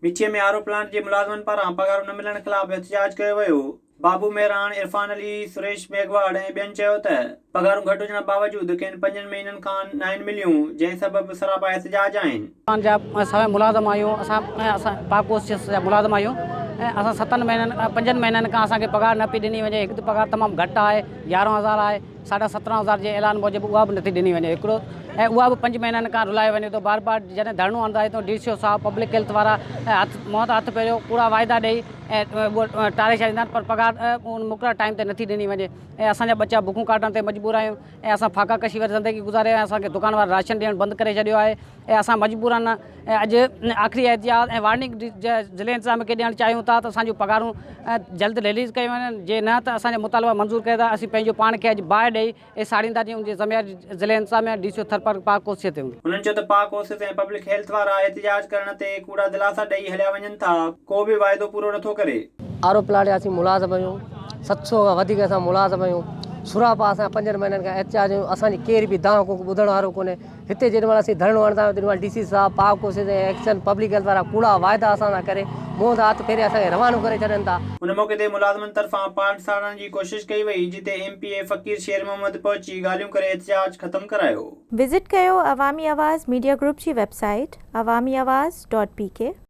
مٺي ۾ R O plant جي ملازمن پاران پگهارون نه ملڻ خلاف احتجاج ڪيو ويو. بابو مهراڻ، عرفان علي، سريش ميگهواڙ ۽ ٻين چيو ته پگهارون گهٽ هجڻ باوجود کين پنجن مهينن کان ناهن مليون، جنهن سبب سراپا احتجاج آهن. اسان جا سوين ملازم آهيون اسان اسان پاڪوسيس جا ملازم آهيون ۽ اسان ستن مهينن پنجن مهينن کان اسان کي پگهار نه پئي ڏني وڃي هڪ ته پگهار تمام گهٽ آهي يارهن هزار آهي ساڍا سترهن هزار جي اعلان موجب اها به نٿي ڏني وڃي هڪڙو ۽ اها به پنج مهينن کان رلايو وڃي ٿو بار بار جڏهن ڌرڻو هڻندا آهيون ته ڊي سي او صاحب پبلڪ هيلٿ وارا هٿ منهن تان هٿ ڦيريو ڪوڙا واعدا ڏئي ۽ اهو ٽاري ڇڏيندا آهن پر پگهار ان مقرر ٽائيم تي نٿي ڏني وڃي ۽ اسان جا ٻچا بکون ڪاٽڻ تي مجبور آهيون ۽ اسان فاقا ڪشي واري زندگي گذاري ۽ اسان کي دڪان وارا راشن ڏيڻ بند ڪري ڇڏيو آهي ۽ اسان مجبورن اڄ آخري احتجاج ۽ وارننگ ضلعي انتظاميه کي ڏيڻ چاهيون ٿا ته اسان جون پگهارون جلد رليز ڪيون وڃن جي نه ته اسان جا مطالبا منظور ڪيا ته اسين پنهنجو پاڻ کي اڄ باهه ڏئي ۽ ساڙيندا جي ان جي ذميواري ضلعي انتظاميه ڊي سي او ٿرپارڪر پاڪ اوسيء تي هوندي. هنن چيو ته پاڪ اوسيس ۽ پبلڪ هيلٿ وارا احتجاج ڪرڻ تي ڪوڙا دلاسا ڏئي هليا وڃن ٿا، ڪو به واعدو پورو نٿو ڪري. آر او پلاٽ جا اسين ملازم آهيون، 700 کان وڌيڪ اسان ملازم آهيون، سراپا اسان پنجن مهينن کان احتجاج آهيون، اسان جي ڪير به دانهن ڪوڪ ٻڌڻ وارو ڪونهي، هتي جيڏي مهل اسين ڌرڻو هڻندا آهيون تيڏي مهل ڊي سي صاحب، پاڪ اوسيس ۽ ايڪسن پبلڪ هيلٿ وارا ڪوڙا واعدا اسان سان ڪري منهن تان هٿ ڦيري اسان کي روانو ڪري ڇڏن ٿا. ان موقعي تي ملازمن طرفان پارٽ ساڙڻ جي ڪوشش ڪئي وئي جتي ايم پي اي فقير شير محمد پهچي ڳالهيون ڪري احتجاج ختم ڪرايو. وزٽ ڪيو عوامي آواز ميڊيا گروپ جي web site Awami Awaz dot P K.